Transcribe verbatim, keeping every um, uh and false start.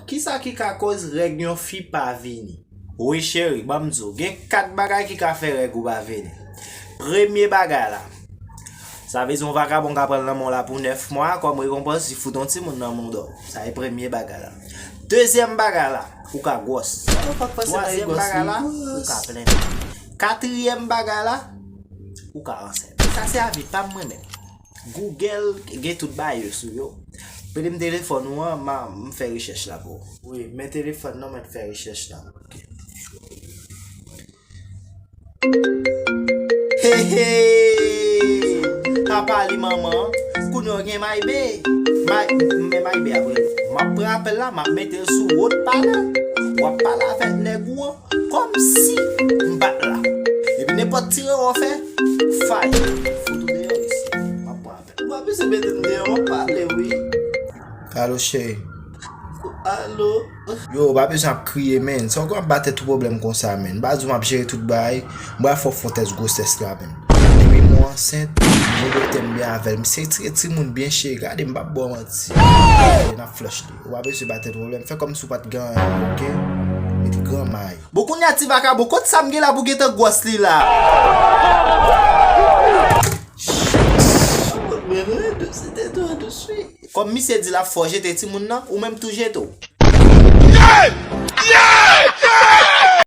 Kisa ki ka koz règ yon fi pa vini? Wi cheri, ban m di w, gen kat bagay ki ka fè règ ou pa vini. Premye bagay la, sa vle di yon vagabon ka pran l nan men w la pou nèf mwa kòm rekonpans, li fout yon timoun nan men w dò. Sa e premye bagay la. Dezyèm bagay la, ou ka gwòs. Twazyèm bagay la, ou ka plenn. Katriyèm bagay la, ou ka ansent. Sa se avi pa m mwen menm. Google gen tout bagay yo sou yo. Prele m telefòn ou an, m a, m fè rechèch la pou ou. Wi, men telefòn nan mwen fè rechèch la. Ok. Hehe! Papa li manman, kounye a gen Maybe. May, men Maybe apre. M ap pran apèl la, m ap mete l sou wot palè. W ap pale avèk nèg ou an, kòmsi m pa t la. Epi nenpòt ti erè w fè, fay. Fout ou deyò isi. M ap pran apèl. Ou pa bezwen mete m deyò, m ap pale, wi. Alo, cheri. Alo. Yo, ou pa bezwen ap kriye, menn. Sa w konn ap ba tèt ou pwoblèm konsa, menn. M pa di w m ap jere tout bagay. M pral fè w fè yon tès gwosès la, menn. Depi mwen ansent, mwen doktè m byen avè l. Misye retire timoun byen cheri. Gade, m p ap ba w manti. N ap flush li. Ou pa bezwen ba tèt ou pwoblèm. Fè kòmsi w pa t gen anyen, oke? Mete gran may. Bon, kounye a ti vakabon, kot sa m gen la pou gentan gwòs li la? Mwen rèd, se te tou an dous, wi. Kòm misye di l ap fè w jete timoun nan, ou menm tou jete w.